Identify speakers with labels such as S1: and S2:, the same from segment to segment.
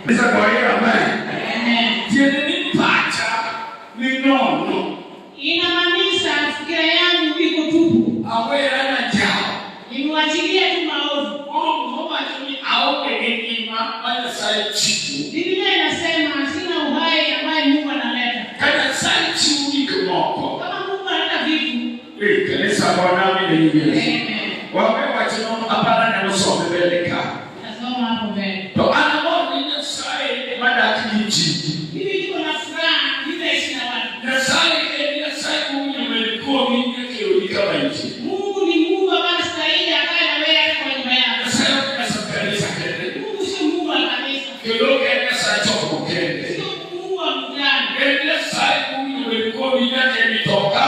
S1: Kanisa goye amen.
S2: Amen.
S1: Tiende ni pacha ni nono.
S2: Inamaanisha fikira yangu iko tupu,
S1: Awera na jawo.
S2: nimwachilie tu maovu.
S1: Koro mowacho ni aonge gi ngima ma Nyasaye chiwo.
S2: Biblia inasema sina uhai ambaye Mungu analeta.
S1: Ka Nyasaye chiwo gik moko.
S2: Kama Mungu analeta vitu,
S1: Eh, kanisa Bwana mi ne Yesu.
S2: amen.
S1: Wawe wachno apara nyalo some mbele ka.
S2: Nasoma hapo mbele.
S1: To an amor gi Nyasaye madak gi ji.
S2: Mimi niko na furaha, nitaishi na watu.
S1: Nyasaye en Nyasaye mowinjo bed kuomi nyaka e odi kama intie.
S2: Mungu ni Mungu ambaye anastahili akae na wewe hata kwa nyumba yako.
S1: Nyasaye ok Nyasaye kanisa kende.
S2: Mungu sio Mungu wa kanisa,
S1: Kendo ok en Nyasaye chokruok kende.
S2: sio Mungu wa mkutano.
S1: En Nyasaye mowinjo bed kodi nyaka e mitoka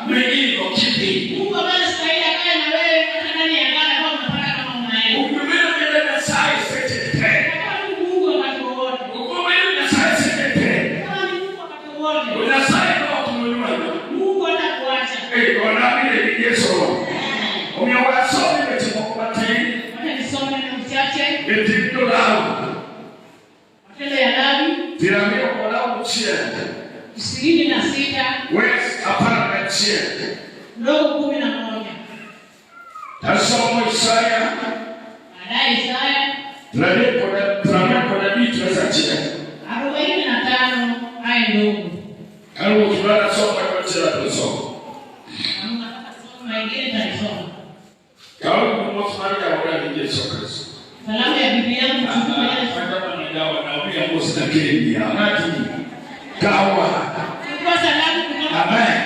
S1: miidho kidhi.
S2: Mungu ambaye anastahili akae na wewe hata ndani ya gari ambayo unapata kama unaenda.
S1: Obedo bedo Nyasaye seche te.
S2: Kama ni Mungu wakati wowote.
S1: Obedo Nyasaye seche te.
S2: Kama ni Mungu wakati wowote.
S1: To Nyasaye no ok nonywolo.
S2: Mungu hatakuacha.
S1: Eh, onami ne Yesu. Omiyo wasomi weche moko matin
S2: Wacha nisome na uchache.
S1: e tim Jolawi.
S2: Matendo ya Lawi
S1: 26
S2: 26
S1: wes 11.
S2: ndogo 11.
S1: Tasomo Isaya
S2: Baadaye Isaya
S1: 35 wes 1.
S2: 45 aya ndogo.
S1: Karibu tunasoma kwa chira tusoma.
S2: Kama unataka kusoma mengine talisoma.
S1: Karibu mos mar jaoda gi Yesu Kristo.
S2: Salamu ya bibi yangu chukua Yesu.
S1: Kawa.
S2: Chukua salamu kutoka
S1: Amen.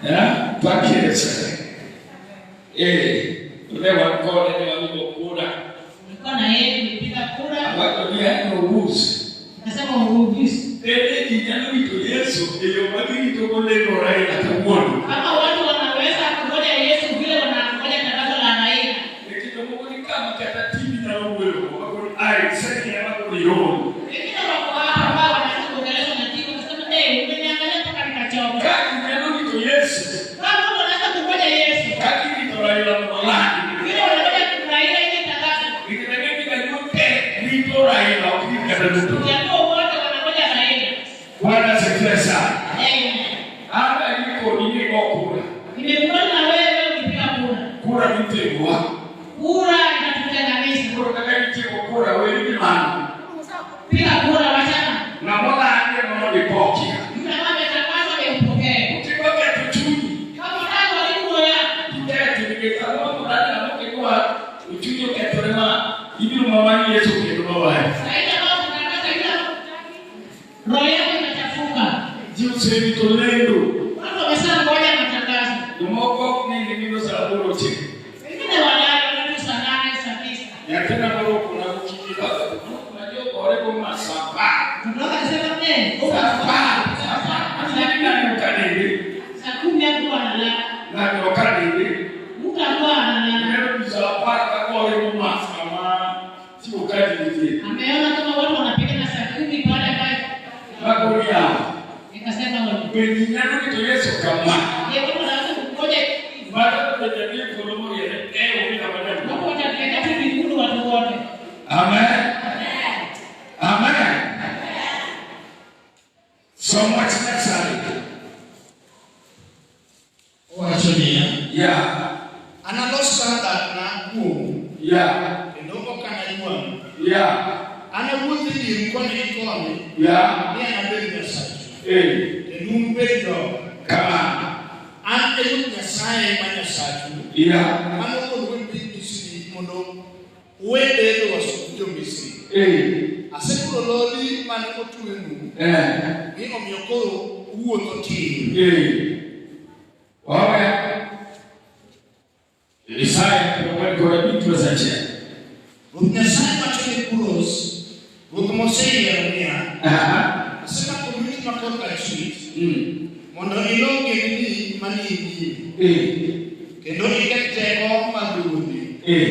S1: Yeah, pakirese. Eh, ne wan kode ne waluwo kura.
S2: Nilikuwa na yeye tulipiga kura,
S1: Awacho ni en owuosi.
S2: nikasema uruhusu.
S1: Bende ji nyalo rito Yesu e yo ma giritogo lendo Raila kawuono.
S2: Kama watu wanaweza kungoja Yesu vile wanangoja tangazo la Raila.
S1: Nikech jomoko ni kama kata TV nyalo wuoyo makoro ai sani ema koro iol.
S2: Wengine wako hapa ambao wanaweza kuongeleshwa na TV wakasema, "Eh, umeniangalia mpaka nikachoka."
S1: Ka ji nyalo rito Yesu,
S2: Kama watu wanaweza kungoja Yesu
S1: ka girito Raila mondo olandi.
S2: vile wanangoja Raila ile tangazo,
S1: Nikech ang'e ni janyuol te rito Raila ok rit kata Ruto.
S2: Jaluo wote wanangoja Raila.
S1: Bwana asifiwe sana.
S2: Amen.
S1: An ayie kodi ni go kura.
S2: Nimekubali na wewe ukipiga kura.
S1: Kura nitegowa.
S2: Kura inatutenganisha.
S1: Koro kaka nitieko kura weri gi mano.
S2: Piga kura wachana.
S1: Ng'ama olandi ema mondo ipokia.
S2: Yule ambaye ametangazwa ni upokee.
S1: Ukidwa ketho chunyi,
S2: Kama unataka kuharibu moyo wako,
S1: ikethi nikech samoro olandi ng'ama okidwa to chunyi okethore ma ibiro mamanyo Yesu kendo mawari.
S2: saa ile ambayo utatangaza yule ambaye hutaki, roho yako itachafuka.
S1: Ji oserito lendo.
S2: Watu wameshangoja matangazo.
S1: Jomoko ok nind nindo saa aboro otieno.
S2: Wengine walala tu saa 8, saa 9.
S1: Nyathina moro okona gokinyi baba, nokona ni ogore go ma saa 10.
S2: Mtoto wake akasema, "Eh,
S1: Saa 10, saa 10. Aneno ni ng'ani ok aninde.
S2: saa 10 hakuwa analala.
S1: Ng'ani ok aninde.
S2: Mtu hakuwa analala.
S1: Ineno ji saa 10 ka gore go mas kama chiwo kadi nitie.
S2: Ameona kama watu wanapigana saa 10 pale pale.
S1: Mago yawa.
S2: Nikasema wewe.
S1: Be ji nyalo rito Yesu kama?
S2: Je, watu wanaweza kungoja
S1: Mano be nyathi polo moriere e onge kama
S2: Mungu
S1: nyalo.
S2: atatuweka tu mbinguni watu wote.
S1: Amen. Amen. Som wach Nyasaye.
S3: Owacho niya,
S1: Yeah.
S3: Analos kar dakna kuomu,
S1: Yeah.
S3: kendo ok anaywang'u.
S1: Yeah.
S3: Anawuoth e dieru koni gi koni,
S1: Yeah.
S3: mi anabed Nyasachu,
S1: Eh.
S3: kendo unubed joga.
S1: Kama.
S3: An e Ruoth Nyasaye ma Nyasachu, manogolou e piny Misri mondo uwe bedo wasumb jo-Misri.
S1: Eh.
S3: Aseturo lodi mane otwenu,
S1: Eh.
S3: mi omiyo koro uwuotho tir.
S1: Eh. Wawe. Isaya 45 wes 1.
S3: Ruoth Nyasaye wacho ne Kuros, ruoth moseyiero niya,
S1: Aha.
S3: Asemako lweti ma korka achwich
S1: Mm.
S3: mondo ilo ogendini manie nyimi
S1: Eh.
S3: kendo iketh teko mag ruodhi
S1: Eh.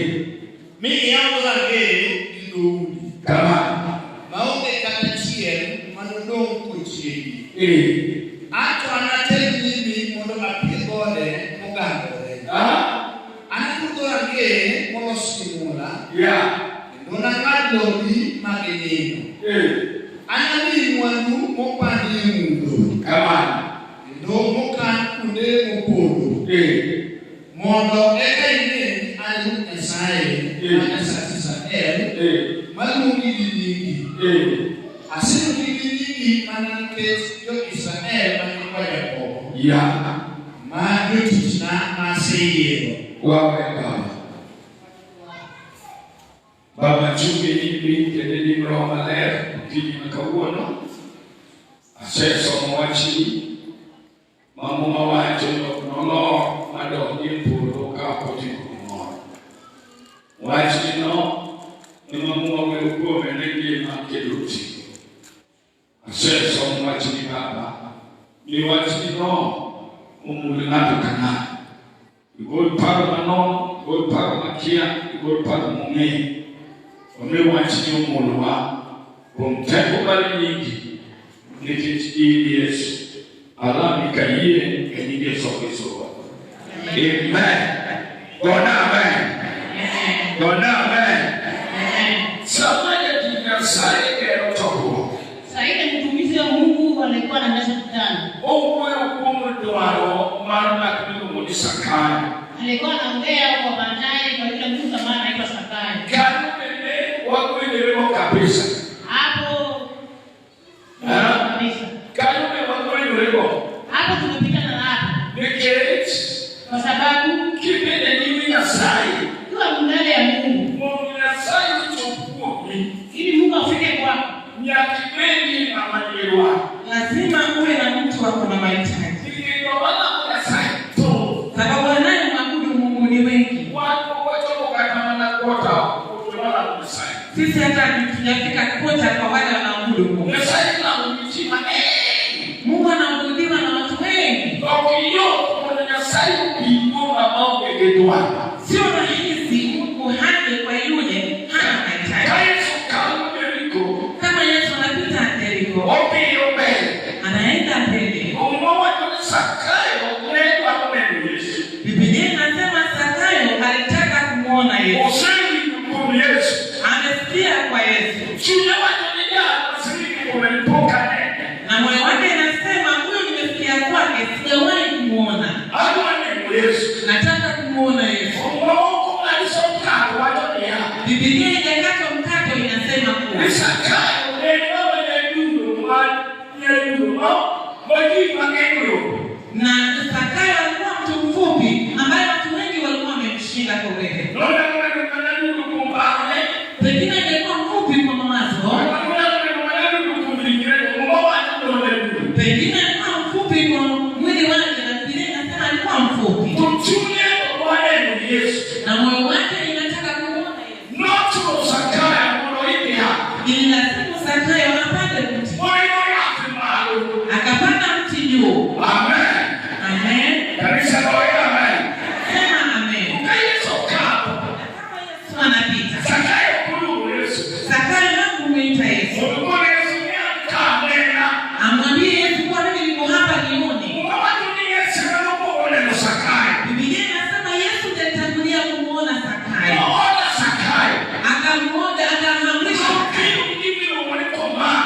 S3: mi iyaw dhorangeye gi dhoudi
S1: Kama.
S3: maonge kata achiel manodong' kochiegi.
S1: Eh.
S3: An to anatel nyimi mondo apie gode mogangore.
S1: Ah.
S3: Anatur dhorangeye molos gi mula
S1: Yeah.
S3: kendo nang'ad lodi ma ginindo. Anamiyi mwandu mopandi e mudho.
S1: Kamano.
S3: Kendo mokan kuonde mopondo. Mondo eka ing'e ni an Ruoth Nyasaye ma Nyasach Israel maluongi gi nyingi. Aseluongi gi nyingi mana nikech jo-Israel ma nyikwa Jakobo. Ma jotichna ma aseyiero.
S1: Wawe Baba. Baba chung' e nyimi kendo e nyim Roho Maler okinyi ma kawuono. Asesomo wachni ma Muma wacho ni ok nolor madonji e polo ka ok otimo gimoro. Wachni no ema Muma wuoyo kuome ni ngima kendo oting'o. Asesomo wachni Baba, ni wachni no omul ng'ato ka ng'ato. Igol paro manono, igol paro makia, igol paro mong'eyo. Omi wachni omulwa kuom teko mar nyingi nikech in Yesu. Alami ka yie e nying Yesu Kristo. Amen. Gona amen. Gona amen. Sama jatich Nyasaye gero chokruok.
S2: Saa ile mtumishi wa Mungu alikuwa anaendesha mkutano.
S1: Owuoyo kuom dwaro mar ng'at miluongo ni Zakayo.
S2: Alikuwa anaongea kwa baadaye kwa yule mtu ambaye anaitwa Zakayo.
S1: Kanyo bende wagwenyorego kabisa.
S2: Hapo
S1: Ah.
S2: kabisa.
S1: Kanyo be wagwenyorego.
S2: Hapo tumepitana na hapo.
S1: Nikech
S2: Kwa sababu
S1: kibende nyim Nyasaye,
S2: ukiwa mbele ya Mungu,
S1: mondo Nyasaye ochop kuomi,
S2: ili Mungu afike kwako,
S1: nyaka ibed gi ng'ama nigi dwaro.
S4: Lazima uwe na mtu wako na mahitaji,
S1: Nikech joma lamo Nyasaye thoth.
S4: sababu wanayemwabudu Mungu ni wengi.
S1: Wan pok wachopo kata mana kwota kuom joma lamo Nyasaye.
S4: Sisi hata hatujafika kota kwa wale wanaoabudu Mungu.
S1: Nyasaye ilamo gi ji mang'eny.
S4: Mungu anaabudiwa na watu wengi.
S1: Ok yot mondo Nyasaye obi kuom ng'ama onge gi dwaro.
S4: Sio rahisi Mungu haje kwa yule hana mahitaji.
S1: Ka Yesu kalo Jeriko,
S4: Kama Yesu anapita Yeriko,
S1: odhiyo mbele.
S4: anaenda mbele.
S1: Muma wacho ni Zakayo ne dwaro neno Yesu.
S4: Biblia inasema Zakayo alitaka kumwona Yesu,
S1: Osewinjo kuom Yesu.
S4: amesikia kwa Yesu,
S1: Chunye wacho ni jal masewinjo kuome ni pok anene.
S4: na moyo wake inasema huyu nimesikia kwake, sijawahi kumwona,
S1: Adwa neno Yesu.
S4: nataka kumwona Yesu.
S1: Muma ok ong'ad kar wacho niya.
S4: Biblia ijakatwa mkato, inasema kuwa
S1: Ni Zakayo ne ng'ama nyadundo ma nyadundo ma ji mang'eny oyombo.
S4: na Zakayo alikuwa mtu mfupi ambaye watu wengi walikuwa wamemshinda kwa urefu.
S1: Nonyalo neno mana nyadundo kuom parone.
S4: Pengine angekuwa mfupi kwa mawazo,
S1: Nonyalo neno mana nyadundo kuom ringre. Muma wacho ni nonyadundo.
S4: pengine alikuwa mfupi kwa mwili wake, na Biblia inasema alikuwa mfupi,
S1: To chunye noneno Yesu.
S4: na moyo wake inataka kumwona Yesu.
S1: Nochuno Zakayo mondo oidh yath.
S4: Ililazimu Zakayo apande mti,
S1: Moidho yath malo.
S4: akapanda mti juu.
S1: Amen.
S4: Amen,
S1: Kanisa goyo amen.
S4: sema amen.
S1: Ka Yesu okalo,
S4: Na kama Yesu anapita,
S1: Zakayo ok oluongo Yesu.
S4: Zakayo hakumwita Yesu,
S1: Mondo koro Yesu ni an ka nena.
S4: amwambie Yesu kuwa mimi niko hapa nione.
S1: Muma wacho ni Yesu ema nokwongo neno Zakayo.
S4: Biblia inasema Yesu ndiye alitangulia kumuona Zakayo,
S1: Nohola Zakayo.
S4: akamuona, akaamrisha
S1: Nokeyo gi gimiluongo ni command.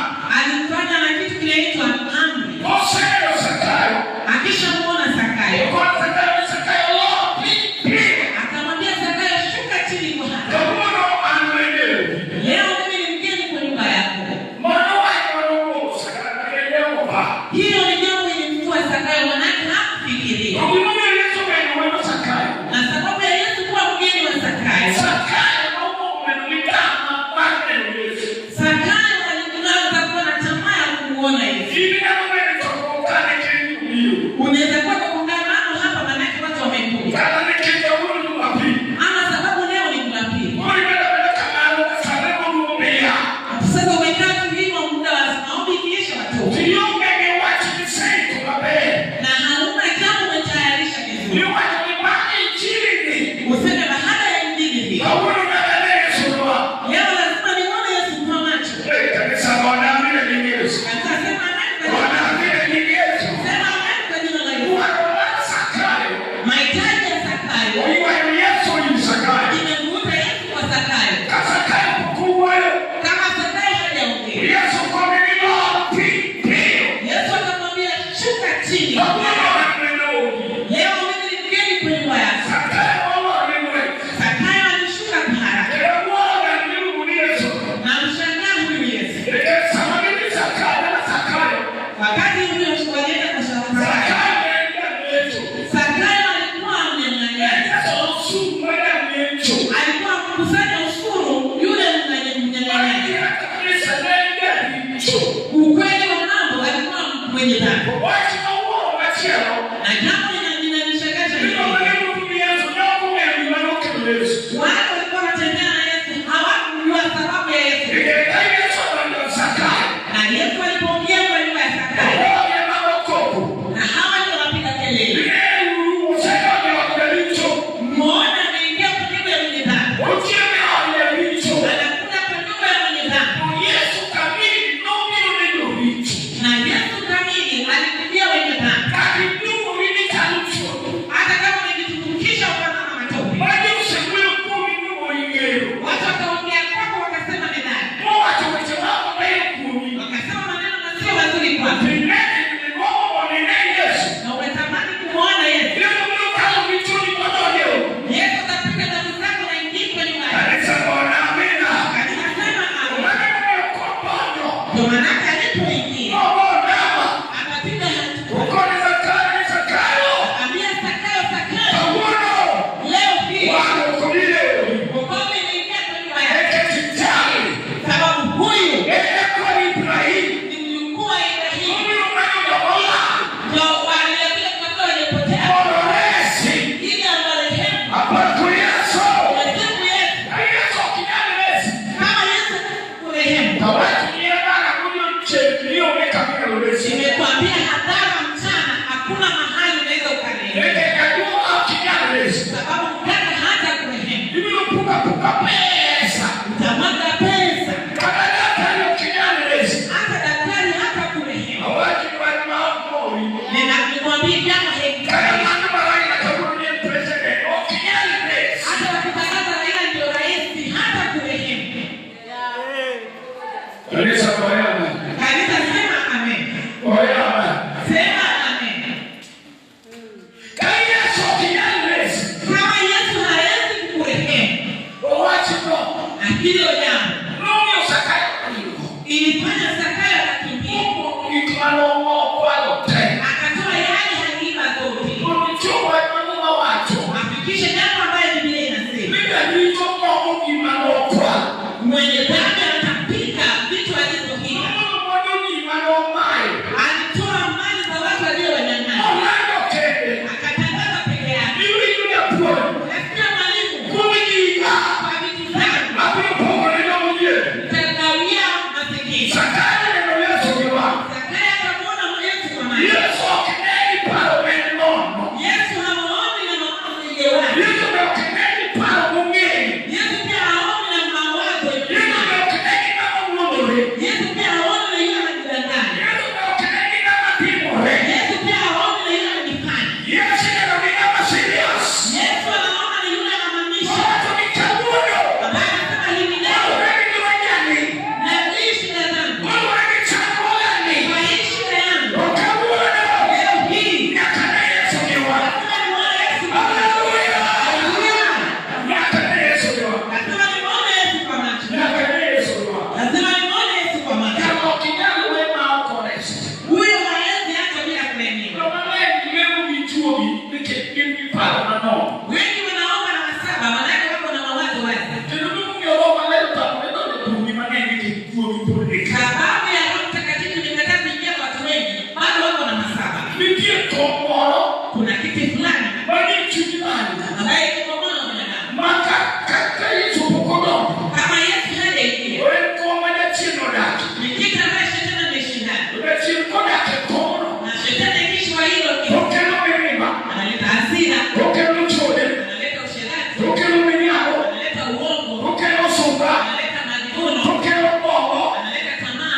S4: Mwenye dhambi. Na jambo linanishangaza ni wale walikuwa wanatembea na Yesu hawakujua sababu ya Yesu. Na Yesu alipoingia kwa nyumba ya Zakayo, na hawa ndio wapiga kelele, muone ameingia kwa nyumba ya mwenye dhambi, anakula kwa nyumba ya mwenye dhambi. Na Yesu kamili alikujia wenye dhambi, hata kama umejitumbukiza ukazama matope. Watu wakaongea kwako, wakasema methali, wakasema maneno na sio mazuri kwako, na umetamani kumwona Yesu. Yesu atapita dhambi zako na ingie kwa nyumba yako. Kanisa sema amen. Ndio maanake alipoingia akapiga hatua, akaambia Zakayo, Zakayo, leo hii wokovu imeingia kwa nyumba yako, sababu huyu ni mjukuu wa Ibrahimu, ndio waliokuja kutafuta waliopotea, ili awarehemu. Wasifu Yesu. Kama Yesu kurehemu, nimekuambia hadhara mchana, hakuna mahali unaweza ukarehemu, sababu mganga hata kurehemu, utamwaga pesa, hata daktari hata kurehemu. Ninakwambia jambo hili, hata wakitangaza Raila ndio rais, hata kurehemu.
S1: Kanisa oyana.
S4: Kanisa sema amen,
S1: Oyana.
S4: sema amen.
S1: Ka Yesu kinyalesi.
S4: Kama Yesu hawezi kukurehemu,
S1: Owachino.
S4: na hilo jambo
S1: Nomiyo Zakayo ringo.
S4: ilifanya Zakayo akakimbia,
S1: Gik mane okwalo te.
S4: akatoa yale hakiba zote,
S1: Mondo ochop wach ma Muma wacho.
S4: afikishe jambo ambayo Biblia inasema
S1: Ni jaricho moko gima nokwalo.
S4: mwenye dhambi atapika vitu alivyohila.
S1: Nogolo mwandu gima nomayo.
S4: Alitoa mali za watu waliowanyang'anya,
S1: Nolando kende.
S4: akatangaza peke yake.
S1: Iwinjo japuonj.
S4: Nasikia mwalimu,
S1: Kuom giga.
S4: kwa vitu zangu
S1: Abiro pogo ne jomodhier.
S4: nitagawia masikini.
S1: Zakayo neno Yesu gi wang'.
S4: Zakayo akamwona Yesu kwa macho.
S1: Yesu ok ne gi paro men nono.
S4: Yesu hawaoni na mawazo iliyo wazi.
S1: Yesu be ok ne gi paro mong'eyo.
S4: Yesu pia haoni na mawazo iliyo
S1: Yesu be
S4: wazi.
S1: ok ne gi ng'ama wuondore.
S4: Yesu pia haoni na yule anajidanganya.
S1: Yesu be ok ne gi ng'ama timore.
S4: Yesu pia haoni na yule anajifanya.
S1: Yesu ineno gi ng'ama serious.
S4: Yesu anaona na yule anamaanisha.
S1: Owacho ni kawuono.
S4: Ambaye anasema hivi leo
S1: Kaluwore gi lwenyani.
S4: na hii shida zangu,
S1: Kaluwore gi chandruogani.
S4: kwa hii shida yangu
S1: To kawuono.
S4: leo hii
S1: Nyaka ne Yesu gi wang'.
S4: lazima nimuone Yesu kwa macho.
S1: Hallelujah.
S4: Haleluya!
S1: Nyaka ne Yesu gi wang'.
S4: Lazima nimuone Yesu kwa macho.
S1: Nyaka ne Yesu gi wang'.
S4: Lazima nimuone Yesu kwa macho.
S1: Kama ok inyal we ma ok oresi.
S4: Huyo haezi hata bila kurehemiwa.
S1: Joma ng'eny lemo gi chuogi nikech gin gi paro manono.
S4: Wengi wanaomba na masaba, maanake wako na mawazo wazi.
S1: Kendo gimomiyo Roho Maler otamore donjo kuomgi mang'eny nikech chuogi pod ni ka.
S4: Sababu ya Roho Mtakatifu imekataa kuingia kwa watu wengi, bado wako na masaba.
S1: Nitie kom moro
S4: Kuna kiti fulani
S1: manie chuny dhano
S4: ambaye iko kwa mwana wa mwanadamu.
S1: ma ka Yesu pok odonjo,
S4: Kama Yesu hajaingia,
S1: to en kom ma jachien odakie.
S4: ni kiti ambaye shetani ameshindana.
S1: To jachien kodak e komno,
S4: Na shetani akishwa hilo
S1: to
S4: kiti,
S1: okelo mirima,
S4: analeta hasira,
S1: to okelo chode,
S4: analeta usherati,
S1: to okelo miriambo,
S4: analeta
S1: to
S4: uongo,
S1: okelo sunga,
S4: analeta
S1: to
S4: majivuno,
S1: okelo bobo,
S4: analeta tamaa,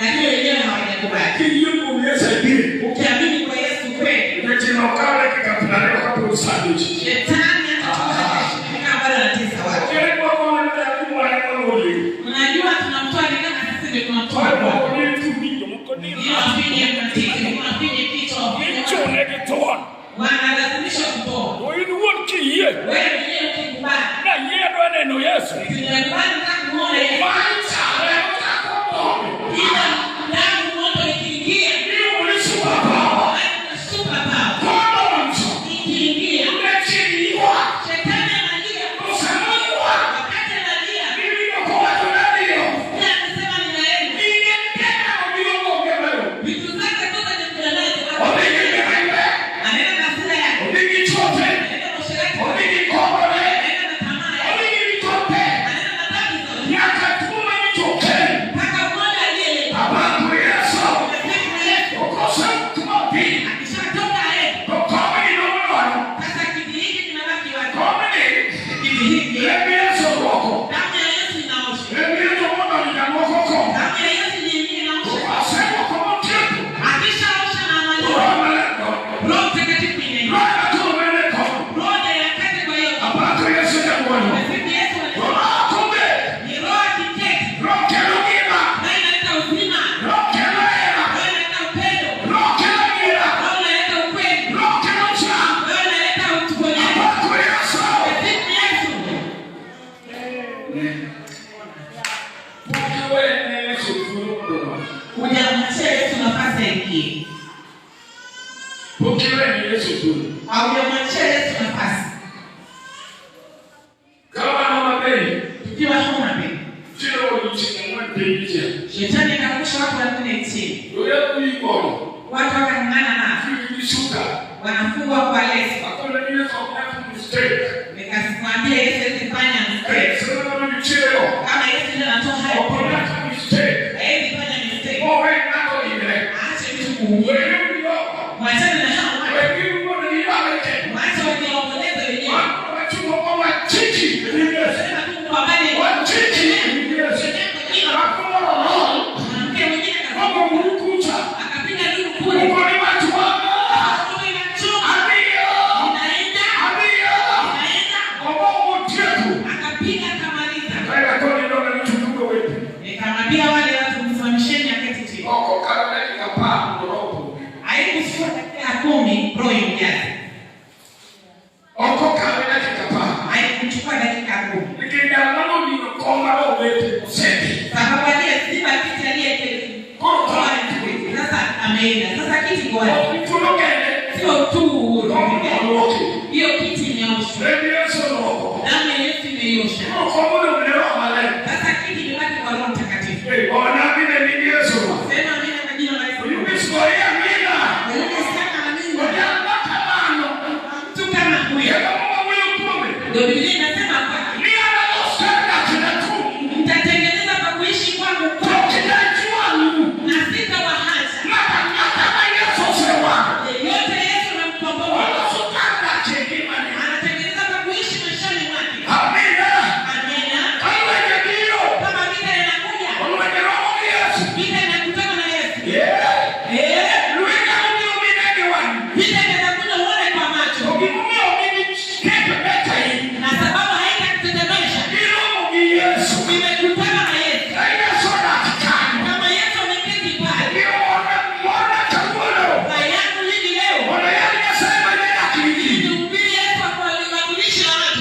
S2: Lakini wenyewe hawajakubali. Ukiamini kwa Yesu kweli, shetani atatoka kama bado anatesa watu. Unajua tunamtoa ni kama sisi ndio tunamtoa. Wengine wafinye matiti, wengine wafinye kichwa, wanalazimisha kutoa. Wewe mwenyewe ukikubali, tunakubali nataka kumuona Yesu. Ila damu moto ikiingia, super power ikiingia, shetani analia. Wakati analia, yeye anasema ninaenda. Vitu zake zote ni kuja nazo. Anaenda na hasira yake, anaenda na usherati, anaenda na tamaa yake, anaenda na dhambi zote. Mpaka mmoja aliyeleta. Unasifu Yesu. Akishatoka aende. Sasa kiti hiki kinabaki wazi. Kiti hiki, damu ya Yesu inaosha. Damu ya Yesu ni yenyewe inaosha. Akishaosha na amaliza, Roho Mtakatifu inaingia. Roho ndiye kazi kwa hiyo. Unasifu Yesu. Ni roho akiketi. Roho inaleta uzima. Roho inaleta upendo. Roho inaleta ukweli. Roho inaleta uponyaji. Unasifu Yesu. Hujamwachia Yesu nafasi aingie. Haujamwachia Yesu nafasi. Tukiwa Homa Bay, shetani akaangusha watu wanne chini. Watu wakang'ang'ana nao, wanafungwa kwa leso. Nikamwambia Yesu hawezi fanya mistake. Kama Yesu ndiye anatoa hayo, hawezi fanya mistake. Aache mtu kuumia. Mwachane na hao watu. Mwache wajiomboleze wenyewe. Sema tu mpambane. Mwanamke mwingine akapiga duru kule. Roho inachoma. Inaenda. Inaenda. Akapiga akamaliza. Nikamwambia wale watu msimamisheni aketi chini. Haikuchukua dakika 10 roho imjaze. Haikuchukua dakika 10. Sababu aliyesiba kiti aliyeketi. Sasa ameenda. Sasa kiti iko wapi? Sio tu uhuru. Hiyo kiti imeoshwa. Damu ya Yesu imeiosha. Sasa kiti imebaki kwa Roho Mtakatifu. Sema amina kwa jina la Yesu. Sema amina. Mtu kama huyo. Ndio Biblia inasema kwake. Mtatengeneza pa kuishi kwangu kote. Na sitawaacha. Yeyote Yesu anamkomboa. Anatengeneza pa kuishi maishani mwake. Amina. Kama vita inakuja, vita inakutana na Yesu. Vita inakuja uone kwa macho. Na sababu haitakutetemesha. Imekutana na Yesu. Kama Yesu ameketi pale. Kwa yangu hivi leo. Nihubiri Yesu akuwakilishe watu.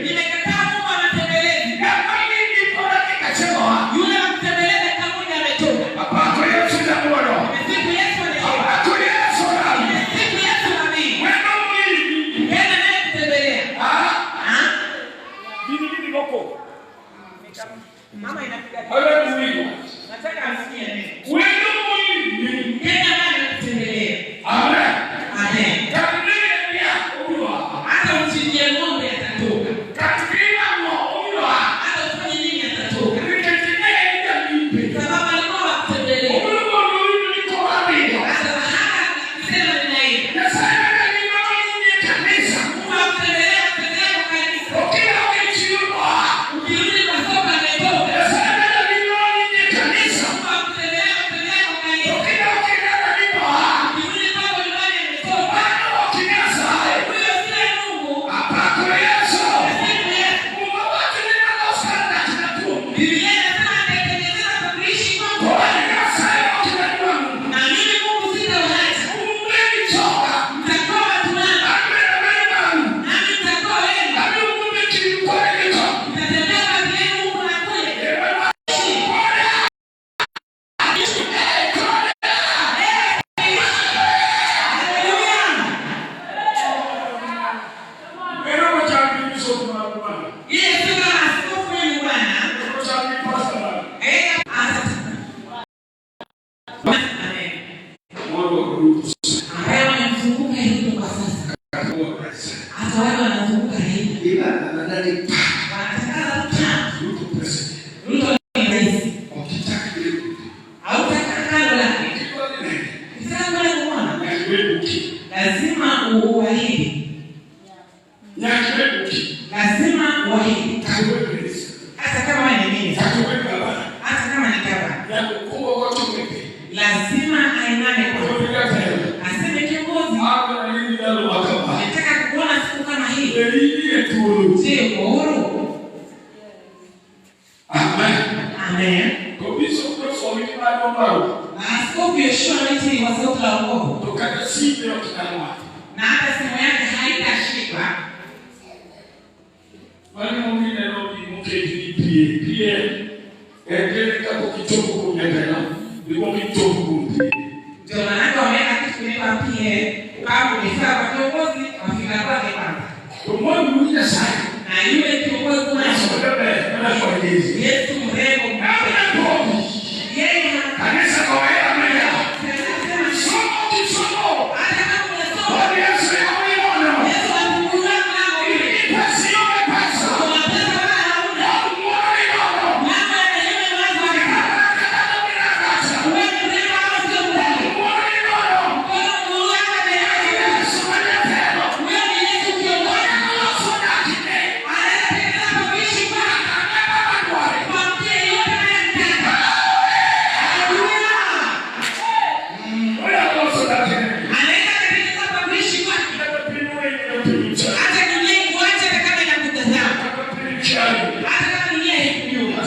S2: Nimekataa Mungu anatembelezi. Yule wa kutembeleza kamoja ametoka. Nimesifu Yesu aliyesema. Nimesifu Yesu nabii. Tena naye kutembelea. Mama inapiga. Nataka amsikie neno. Tena naye kutembelea. Amen. Hata uchinjie ng'ombe atatoka. Hata ufanye nini atatoka. Sababu alikuwa wa kutembelea. Sasa hata akisema ninaenda. Mungu akutembelea, akutembelea kwa kanisa. Ukirudi kwa soko ametoka.
S1: ni pa.
S2: Wanatangaza tu.
S1: Ruto president.
S2: Ruto ni rais.
S1: Ok ichak ibed bute.
S2: Hautakaa kando lake.
S1: Kidwa dhi nene.
S2: Ukitaka kwenda kumwona,
S1: Nyaka ibed buki.
S2: lazima uahidi.
S1: Nyaka ibed buki.
S2: Lazima uahidi.
S1: Kata ibed minister.
S2: Hata kama wewe ni minister,
S1: Kata ibed gavana.
S2: hata kama ni gavana,
S1: Nyaka okuong ogo chonge piny.
S2: lazima ainame kwanza.
S1: Obi jatelo.
S2: Aseme kiongozi,
S1: An gi ndalo ma kama.
S2: nataka kukuona siku kama hii.
S1: Be in e thuolo.
S2: Je, uko huru?
S1: Amen.
S2: Amen.
S1: To Bishop Joshua Owiti mar Maru.
S2: Na Askofu Yoshua Owiti wa Sauti la Wokovu,
S1: To kata simbe ok nyal mako.
S2: na hata simu yake haitashikwa.
S1: Mano emomiyo ineno gimoketi ni PA. PA en kende kapok ichopo kuom jatelo, ikwongo ichopo kuom PA.
S2: Ndio maanake wameweka kitu kinaitwa PA, kama ulifika kwa kiongozi, wafika kwake kwanza.
S1: To mwandu Nyasaye.
S2: Na yule kiongozi
S1: Yesu
S2: mwanzo,
S1: maber, mana Yesu.
S2: Yesu mrembo
S1: Namna
S2: yeye
S1: Kanisa goye amina.
S2: anasema
S1: Somo kisomo.
S2: hata kama unasoma,
S1: Bwana Yesu yawe
S2: Yesu anafungulia mlango ule.
S1: Pesa yote pesa.
S2: Kuna pesa wala hauna.
S1: Muone nono.
S2: Mlango ya rehema wazi wazi. Wewe mrembo ama sio mrembo?
S1: Muone nono.
S2: Mkono mlango ya rehema.
S1: Yesu anatendo.
S2: Wewe ni Yesu kiongozi. Anaweza kuishi kwako. Kwa mtu yeyote anayemtaka. Haleluya. Anaweza kutengeneza kwa kuishi kwake. Hata dunia ikuache hata kama inakutazama. Hata kama dunia haikujua.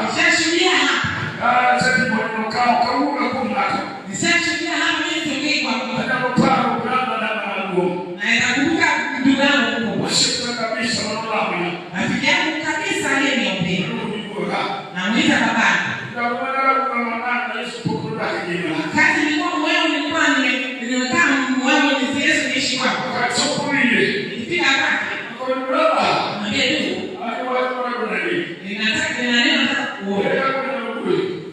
S2: Nishashuhudia hapa. Nishashuhudia hapa mimi siongei kwa mtu. Na nakumbuka ndugu yangu mkubwa. Rafiki yangu kabisa aliyeniombea. Namuita babake. Wakati nilikuwa moyo nilikuwa nimekaa moyo ni Yesu niishi kwako. Nilifika kwake. Mwambie ndugu, ninataka nina neno nataka kuona.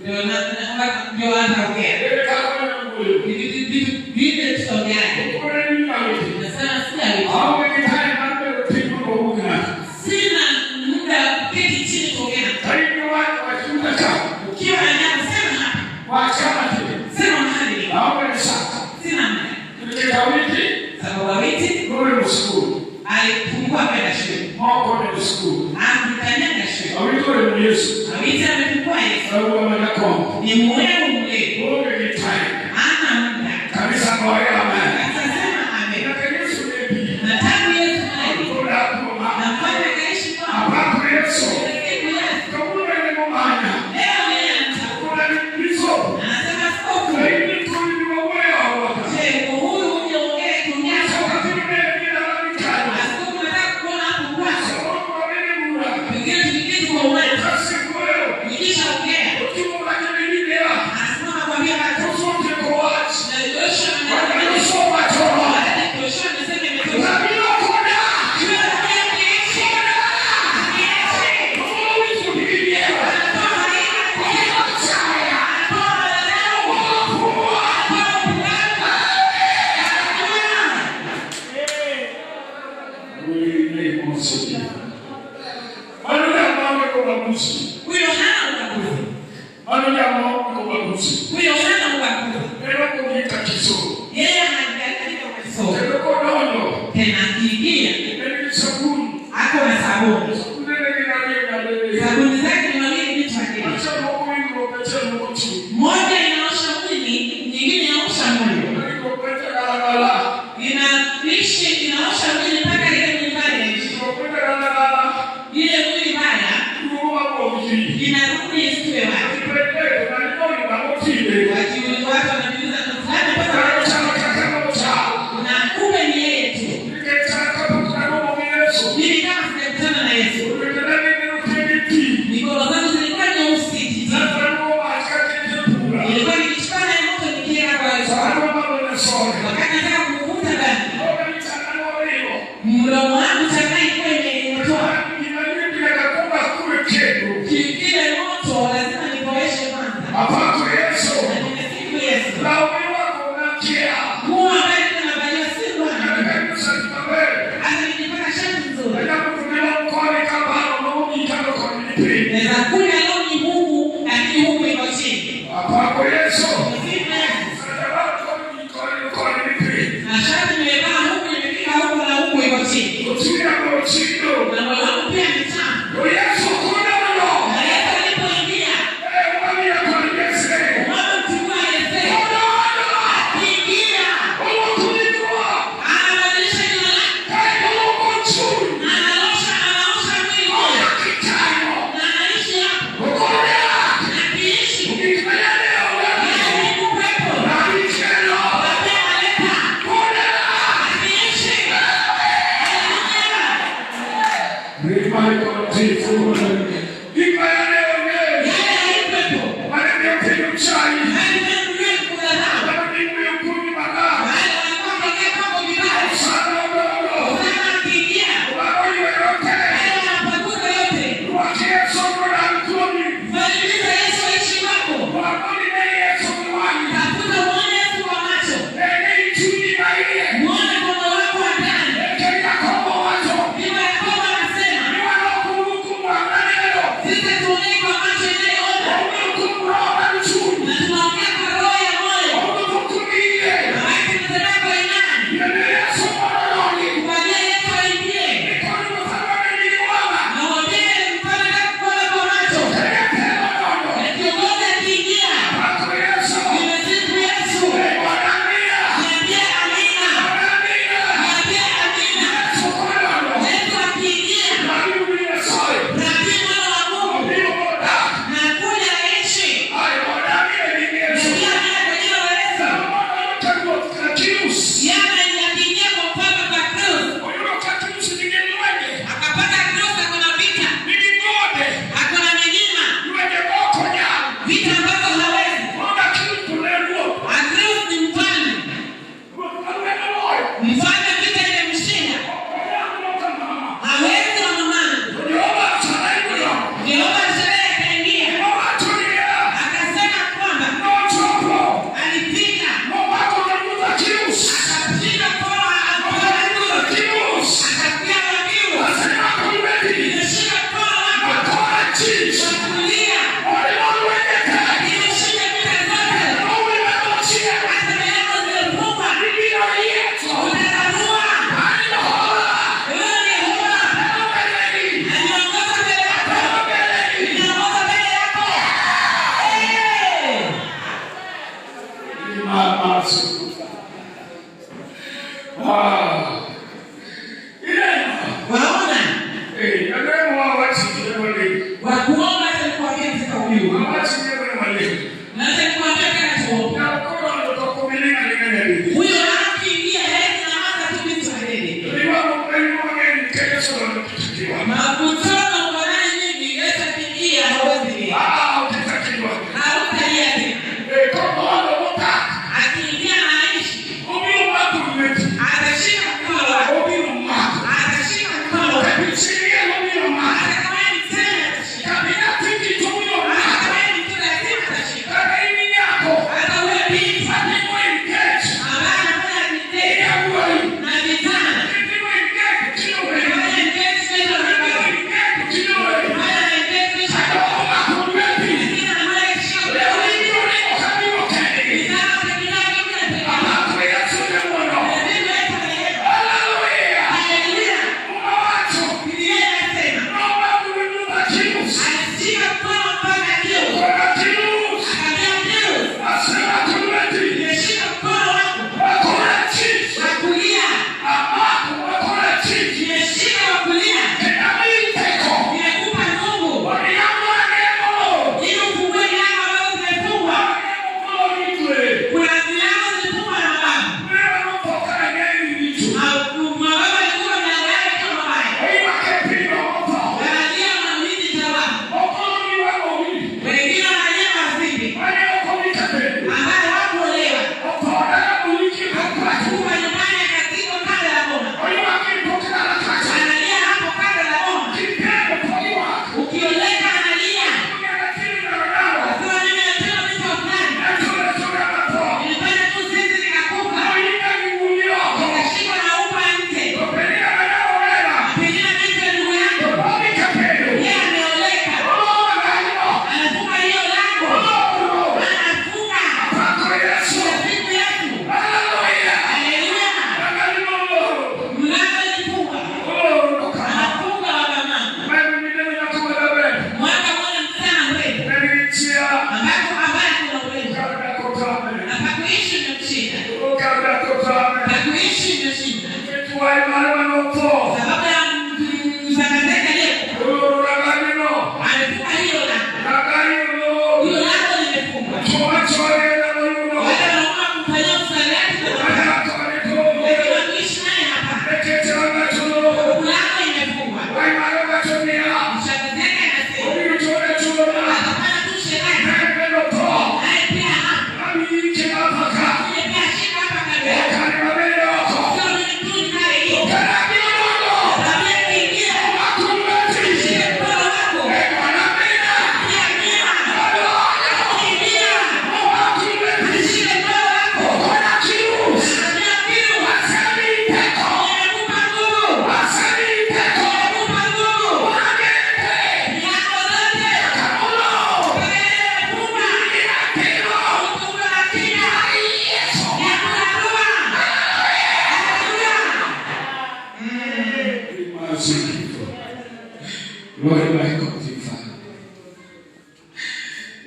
S2: Ndio ndio anaongea. Vitu vile tutaongeaje? Nasema sina wiki. Sina muda wa kuketi chini kuongea. Ukiwa na jambo sema hapa. Sema mahali nilipo. Sina muda. Sababu Awiti alifungua kwenda shule. Hakukanyaga shule. Awiti amefungua Yesu. Ni mwewe mlevi. Hana muda. Sasa sema amen. Na tangu Yesu aje, nafanya kaishi kwao. Siku Yesu. Leo yeye anatafuta. Anasema askofu, je, uko huru uje uongee tuongee? Askofu, nataka kuona hapo kwako. Pengine tukiketi kwa umati, nikishaongea, anasimama kuambia watu, na Joshua anasema, Joshua anasema imetosha. Yule anakuja akiishi, akiishi, anatoa aibu, anatoa madharau, anatoa upumbavu. Huyo hana ubaguzi. Huyo hana ubaguzi. Yeye hajaandika masomo. Tena akiingia ako na sabuni. Sabuni zake ni mawili vitu akili. Moja inaosha mwili, nyingine inaosha moyo. Inaishi inaosha mwili mpaka ile mwili mbaya iishe. Ile mwili mbaya inarudi isiwe wazi. Wajiuliza watu wanajiuliza fulani mpaka na kumbe ni yeye tu. Mimi kama sijakutana na Yesu, mikono zangu zilikuwa nyeusi titi. Nilikuwa nikichukua na moto nikiweka kwa Yesu. Wakati nataka kuvuta bangi, mdomo wangu tamaa ilikuwa imetoa. Kile moto lazima nipoeshe kwanza. Na nimesifu Yesu. Nguo ambayo nilikuwa navalia si Bwana. Hata nikipata shati nzuri.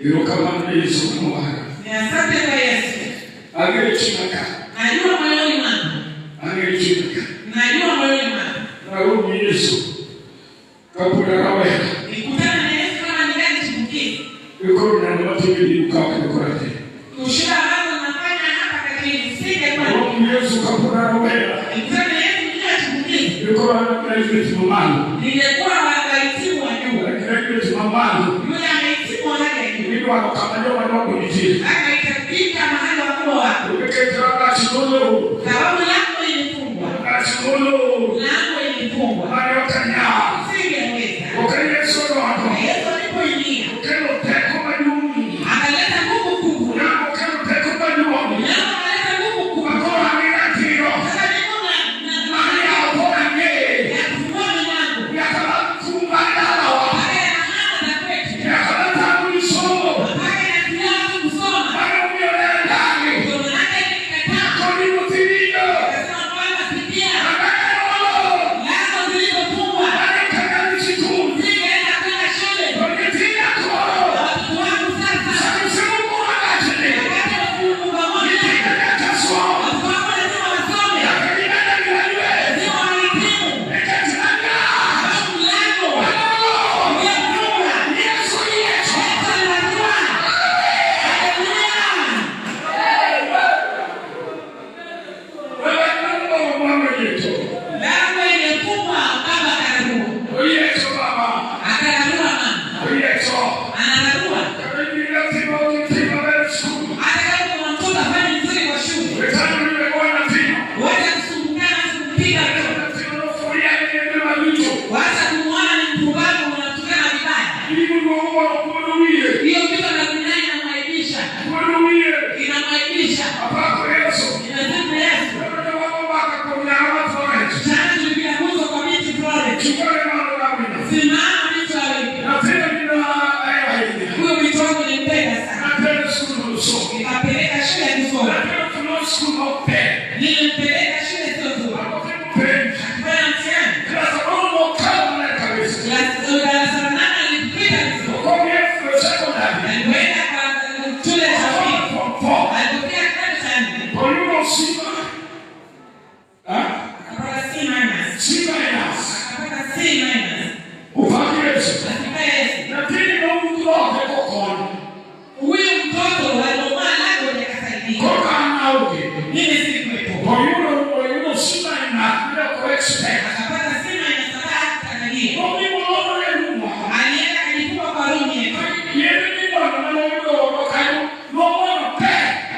S1: Erokamano ne Yesu mowara.
S2: Ni asante kwa Yesu.
S1: Ang'eyo chunya ka.
S2: Najua moyoni mwangu.
S1: Ang'eyo chunya ka.
S2: Najua moyoni mwangu.
S1: Naromo Yesu kapod arawera.
S2: Nikutana na Yesu kama ningali chipukizi.
S1: Koro neno matimo e diru ka ok dikora timo.
S2: Kushinda ambazo nafanya hapa katika nisingefanya.
S1: Naromo Yesu kapod arawera.
S2: Nikutana na Yesu nikiwa chipukizi.
S1: Koro an graduate mamalo.
S2: Ningekuwa wahitimu wa juu.
S1: Graduate mamalo.
S2: Yule amehitimu wa hali ya juu.
S1: Idwaro kama joma dongo nitie.
S2: Akahitajika mahali wakubwa wako.
S1: Nikech rangach nolor.
S2: Sababu lango ilifungwa.
S1: Rangach nolor.
S2: Lango ilifungwa.
S1: Mane ok anyal.
S2: Singeweza.
S1: Ok Yesu odonjo.
S2: Na Yesu alipoingia,
S1: Okelo teko maduong'.
S2: akaleta nguvu kubwa.
S1: Namo okelo teko maduong'.
S2: Nao akaleta nguvu kubwa.
S1: Makoro an gi ratiro.
S2: Sasa niko na
S1: Mar yawo dhorangeye.
S2: ya kufungua milango.
S1: Nyaka wakum mar dalawa.
S2: Mpaka yanahama na kwetu.
S1: Nyaka watamgi somo.
S2: Mpaka inazuia watu kusoma.
S1: Mane omiyo ne adagi.
S2: Ndio maana nilikataa.
S1: Koni nyithindo.
S2: Akasema kwamba sikia,
S1: Rangach nolor.
S2: lango zilizofungwa.
S1: Mane ok anyal dhi sikul.
S2: Singeenda kwenda shule.
S1: To nyithinda koro.
S2: Na watoto wangu sasa.
S1: Sama isemuko rangachni.
S2: Wakati wa kufunga moja.
S1: Nyithinda nyaka som.
S2: Watoto wangu lazima wasome.
S1: Nyaka gibed e graduate.
S2: Lazima wahitimu.
S1: Nikech rangach
S2: Sababu mlango
S1: nolor.
S2: uliofungwa.
S1: Yesu oyiecho.
S2: Yesu alirarua. Haleluya. Lango ilifungwa, baba akararua.
S1: Oyiecho baba.
S2: Akararua mama.
S1: Oyiecho.
S2: Anararua.
S1: Kata in gi nyathi ma ok itimo maber e skul.
S2: Hata kama kuna mtoto afanye vizuri kwa shule,
S1: We tano ni we go nyathino.
S2: wacha kusumbukana, kumpiga mtoto.
S1: Nyathino nofuria ni yedhe maricho.
S2: Wacha kumwona ni mpumbavu, unamtukana vibaya.
S1: Iluongo mondo kuodo wiye.
S2: Hiyo kitu anadai inamwaibisha,
S1: Kuodo wiye.
S2: inamwaibisha.
S1: Apako Yesu.
S2: Inasema Yesu,
S1: Kendo jomoko mbaka kuom nyara ma Florence.
S2: jana tulipiga gumzo kwa binti Florence.
S1: Chukore malo rawino.
S2: Simama binti wa wengi.
S1: Nyathino nina ahero ahinya.
S2: Huyo binti wangu nilimpenda sana,
S1: Natere skul mondo osom.
S2: nikampeleka shule ya kusoma.
S1: Natere fulo skul ma ok ber.
S2: Nilimpeleka shule sio nzuri,
S1: Akotimo penj.
S2: akifanya mtihani
S1: Klas aboro mokalo maler kabisa.
S2: Darasa la nane alipita vizuri.
S1: Okodhi e secondary.
S2: Alipoenda kwa shule ya
S1: Osomo
S2: upili,
S1: form four.
S2: alipokea kidato cha nne,
S1: Oyudo C. Ha?
S2: akapata C minus,
S1: C minus.
S2: akapata C minus.
S1: Opak Yesu.
S2: Asifiwe Yesu.
S1: Nyathini nowuok dhoode kokony.
S2: Huyu mtoto aling'oa lango ndiye akasaidia.
S1: Koka an aonge.
S2: Mimi sikuwepo.
S1: Oyudo C minus mane ok o expect.
S2: Akapata C minus ambaye hakutarajia.
S1: Nodhi molorore e room.
S2: Alienda akajifunga kwa room yetu.
S1: Yedhe mimono mane oyudo oko kanyo nomuonyo te.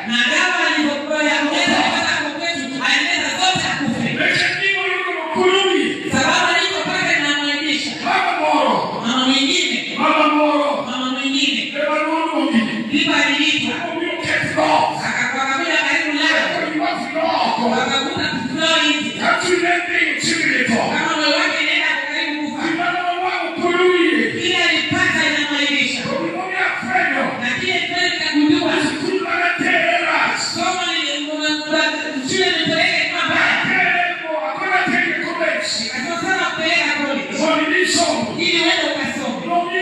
S2: Na dawa alizokuwa ya kumeza alipata hapo kwetu, alimeza zote akufe.
S1: Nikech gimoyudo no kuodo wiye.
S2: Sababu alipopata inamwaibisha.
S1: Mama moro.
S2: Mama mwingine,
S1: Mama moro.
S2: mama mwingine
S1: Ema noluongi.
S2: ndipo aliitwa.
S1: Omiyo ket dhoot.
S2: Akakuja karibu lango,
S1: Eka ywak oko.
S2: wakakuta floor hizi.
S1: Ka chunye dhi chiegni tho.
S2: Kama moyo wake inaenda karibu kufa,
S1: Gima nonwang'o kuodo wiye.
S2: kile alipata inamwaibisha.
S1: To gimomiyo afwenyo.
S2: Na kile kweli kagundua
S1: Sikul mane tere rach.
S2: somo shule nilipeleka ilikuwa mbaya,
S1: Atere mo akona tere college.
S2: nikasema sana kupeleka college
S1: Mondo idhi somo.
S2: ili uende ukasome.
S1: Nodhi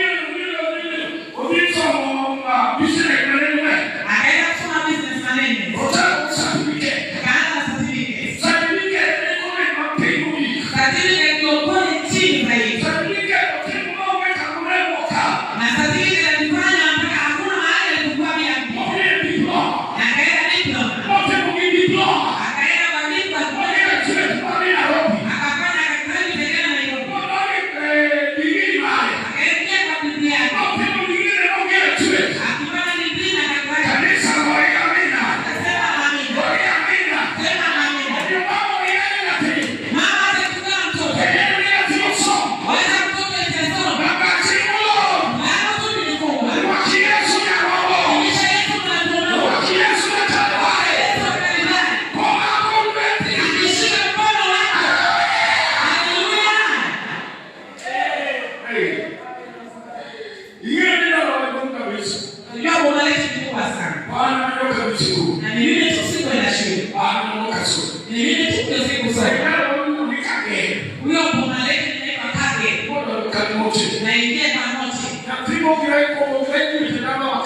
S1: odhi somo business management.
S2: Akaenda kusoma business management,
S1: Ochako certificate.
S2: akaanza na certificate.
S1: Certificate ne college mapiny mogik.
S2: Certificate ndio college chini zaidi,
S1: Certificate otimo maonge kama ne mokalo.
S2: na certificate alifanya mpaka hakuna mahali alikuwa bila kupita.
S1: Odhi e diploma.
S2: Na akaenda diploma,
S1: Motimo gi diploma.
S2: akaenda kwa diploma,
S1: Odhi e chuo mar Nairobi.
S2: akafanya akagraduate tena Nairobi.
S1: Odhi e degree mare.
S2: Akaingia kwa degree yake.
S1: Motimo degree ne onge e chuo.
S2: Akifanya degree na akagraduate.
S1: Kanisa goyi amina.
S2: Akasema amina.
S1: Goyi amina.
S2: Sema amina.
S1: Omiyo mama oyalo nyathi.
S2: Mama atatukana mtoto.
S1: Oyalo ni nyathi osom.
S2: Wacha mtoto itasoma.
S1: Rangach nolor.
S2: Lango tu lilifungwa.
S1: Wach Yesu nyarobo.
S2: Kisha Yesu mnamuona.
S1: Wach Yesu nyakalware.
S2: Yesu akalibali.
S1: Komako lweti.
S2: Akishika mkono wako. Haleluya.
S1: Hey. Ing'eyo ni dalawa maduong' kabisa.
S2: Unajua boma letu ni kubwa sana.
S1: An manyoka sikul.
S2: Na ni mimi tu sikuenda shule.
S1: An manyoka sikul.
S2: Ni mimi tu ndio sikusoma.
S1: Dalawa miluongo ni Kagere.
S2: Huyo boma letu inaitwa Kagere.
S1: Mondo Kamoche.
S2: Naingia Kamoche.
S1: Nyathi mogre komo graduate dalawa.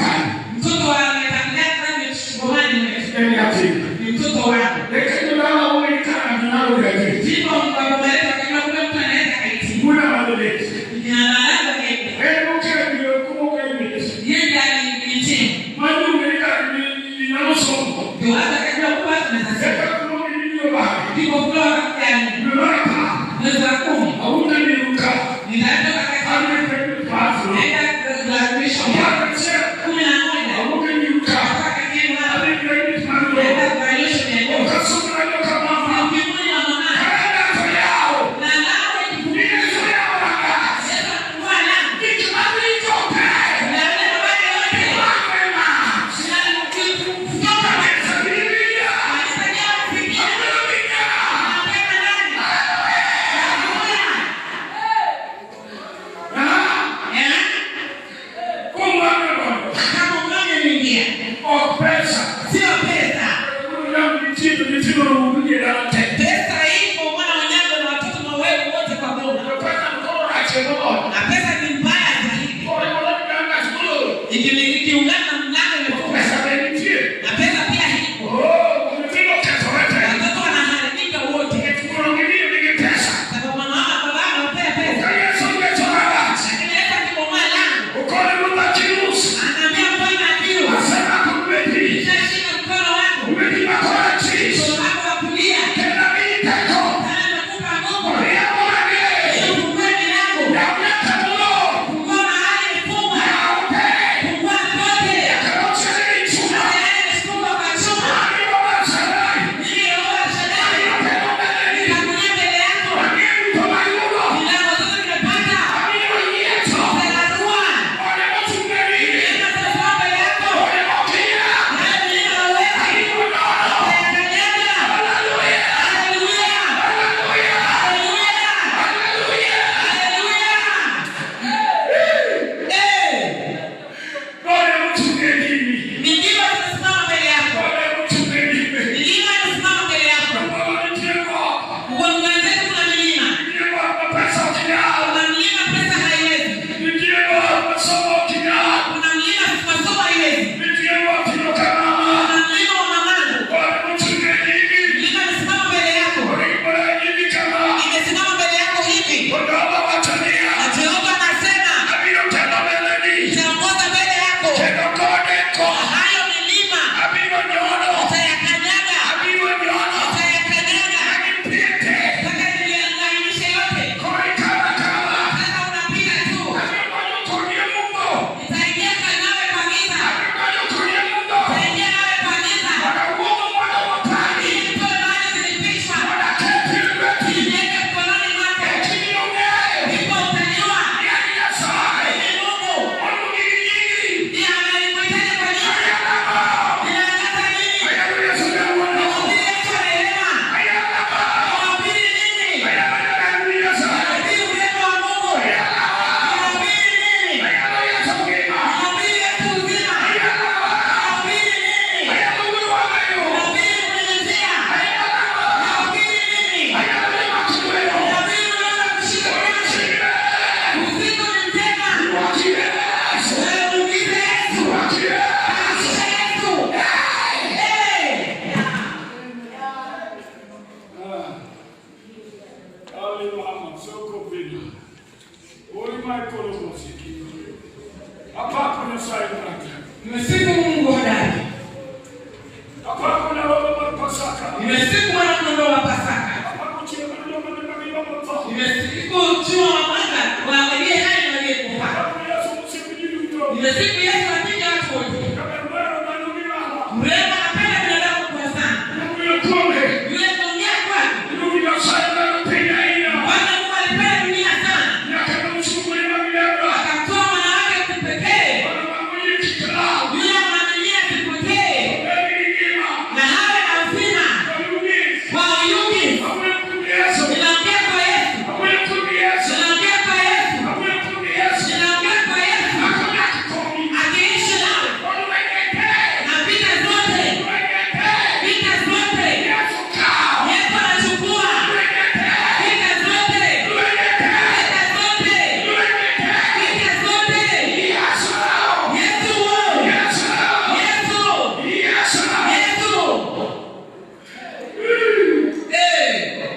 S2: Nilihitimu. Ndio hata akajua kuwa tunaweza soma. Ndipo Flora yani mwezi wa 10 nitatoka katika naenda graduation 11 kutoka katika naenda graduation ya juu. Ukimwi wa mama na lango ikifunguliwa, Yesu anafungua lango. Na yale mabaya yote kutoka kanisa kufikia anapenda nani? Haleluya. Eh? Kama ugonjwa umeingia, sio pesa. Pesa ipo, mwana wanyango na watoto na wewe wote kwa boma. Na pesa ni mbaya zaidi. Ikiungana na mlango imefungwa. Na pesa pia ipo. Watoto wanaharibika wote. Sababu mama wao baba anawapea pesa. Lakini Yesu akibomoa lango, anaambia mfalme Akiru, nitashika mkono wako, mkono wako wa kulia. Sana nimekupa nguvu. Ili ufungue milango. Fungua mahali imefungwa. Fungua kote. Hata yale imefungwa kwa chuma. Mimi Yehova Shaddai, nitakuja mbele yako. Milango zote nimepata. Nitararua. Neema zitasimama mbele yako. Nayo milima hauwezi. Utayakanyaga. Haleluya. Haleluya. Haleluya. Eh. Milima itasimama mbele yako. Milima itasimama mbele yako. Kwa wenzetu kuna milima. Kuna mlima pesa haiwezi. Kuna mlima masomo haiwezi. Kuna mlima wa mamangu. Milima imesimama mbele yako. Imesimama mbele yako hivi. Na Jehova anasema, nitaongoza mbele yako. Hayo milima utayakanyaga. Utayakanyaga. Mpaka nilainishe yote. Sasa unapiga tu. Nitaingia nawe kwa giza. Nitaingia nawe kwa giza. Ili nitoe mahali zilifichwa. Niweke mkononi mwako. Ndipo utajua mimi Mungu ndiye anayekuhitaji kwa jina. Ninaangaza nini? Nahubiri Yesu anaelewa. Nahubiri nini? Nahubiri urembo wa Mungu. Nahubiri nini? Nahubiri Yesu uzima. Nahubiri nini? Nahubiri mwenye njia. Nahubiri nini? Nahubiri unaweza kushika maji. Usiku ni mtema. Wewe muulize Yesu. Hakikisha Yesu. Eh. Nimesifu Mungu hodari. Nimesifu mwana kondoo wa Pasaka. Nimesifu chuma wa mwanga waangalie hai na waliyekufa. Nimesifu Yesu apige watu wote. Mrembo anapenda binadamu kwa sana. Yule kuongea kwake. Bwana Mungu alipenda dunia sana. Akamtoa mwana wake wa kipekee. Yule amwaminie asipotee na hawe na uzima kwa uyuki. Ninaongea kwa Yesu. Ninaongea kwa Yesu. Ninaongea kwa Yesu. Akiishi nawe na vita zote, vita zote Yesu anachukua vita zote, vita zote, vita zote. Yesu, Yesu, Yesu. Eh.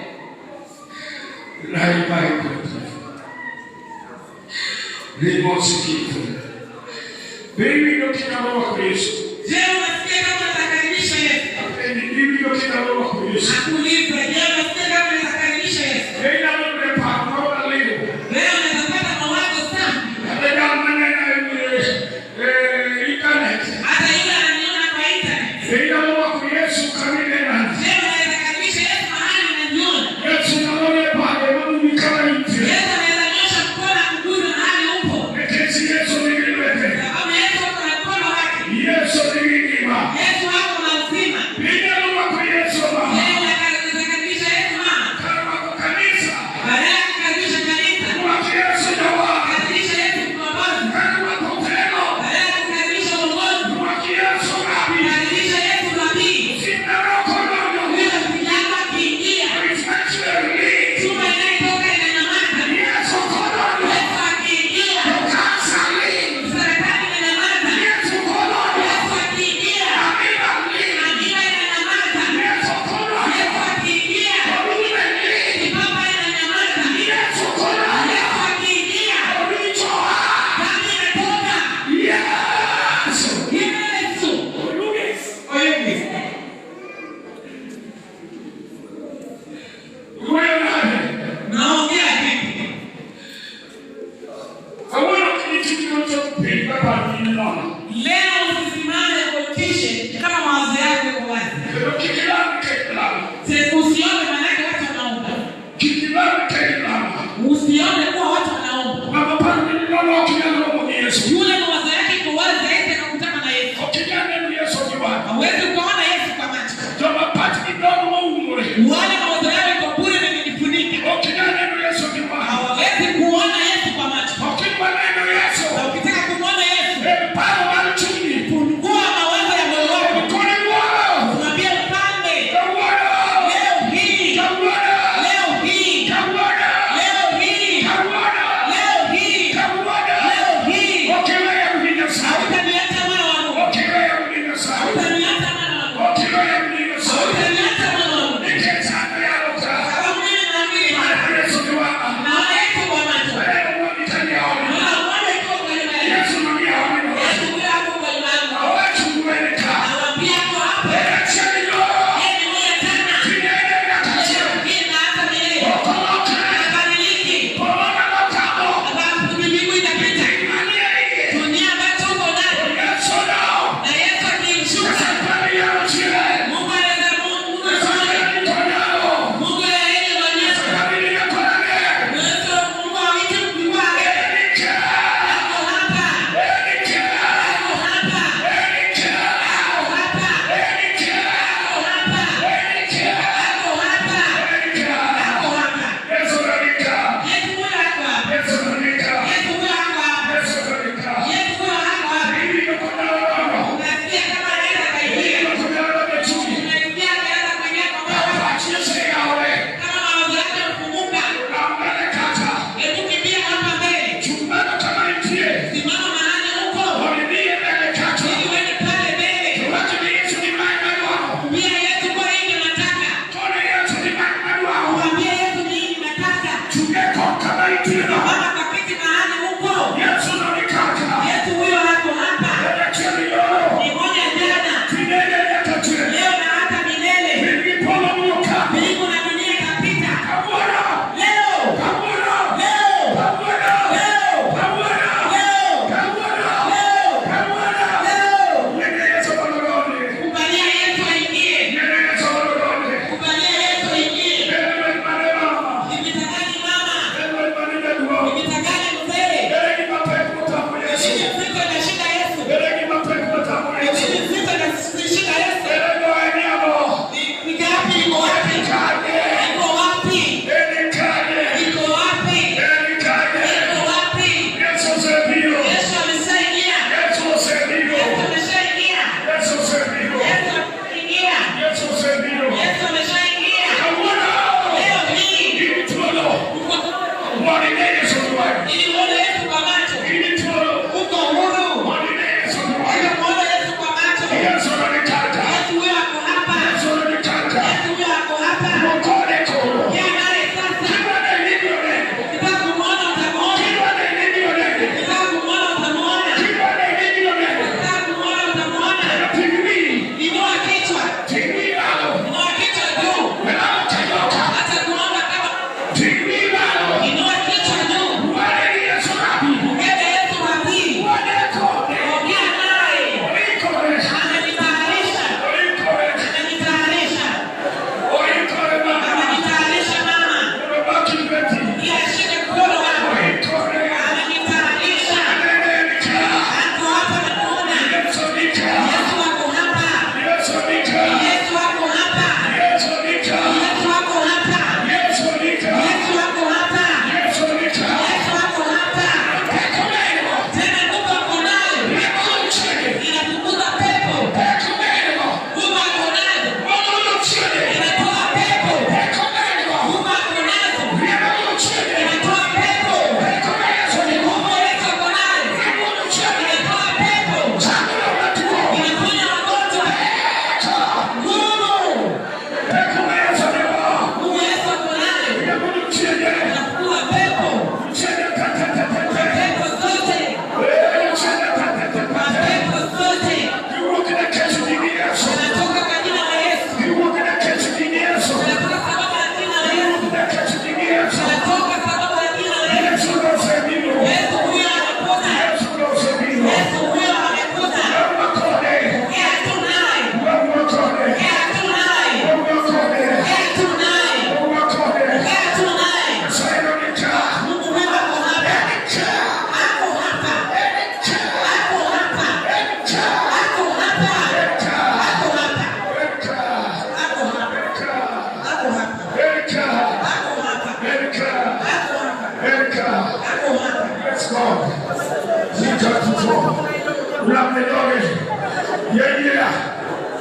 S1: rwako Yesu?
S2: Je, unasikia kama unaweza Yesu?
S1: Apenji, iwinjo kinyalo rwako Yesu?
S2: Nakuuliza, je, unasikia kama unaweza karibisha Yesu?
S1: Be inyalo yudo paro moro maliw?
S2: Leo unaweza pata mawazo safi.
S1: Kata jal maneno e internet.
S2: Hata yule ananiona kwa internet.
S1: Be inyalo rwako Yesu kama inenani?
S2: Je, unaweza karibisha Yesu mahali unaniona?
S1: Yesu nyalo rie bade mamuli kama intie.
S2: Yesu anaweza nyosha mkono akuguze mahali upo.
S1: Nikech Yesu nigi lwete.
S2: Sababu Yesu ako na mkono wake.
S1: Yesu nigi ngima.
S2: Yesu ako na uzima.
S1: Be inyalo rwako Yesu ma?
S2: Je, unaweza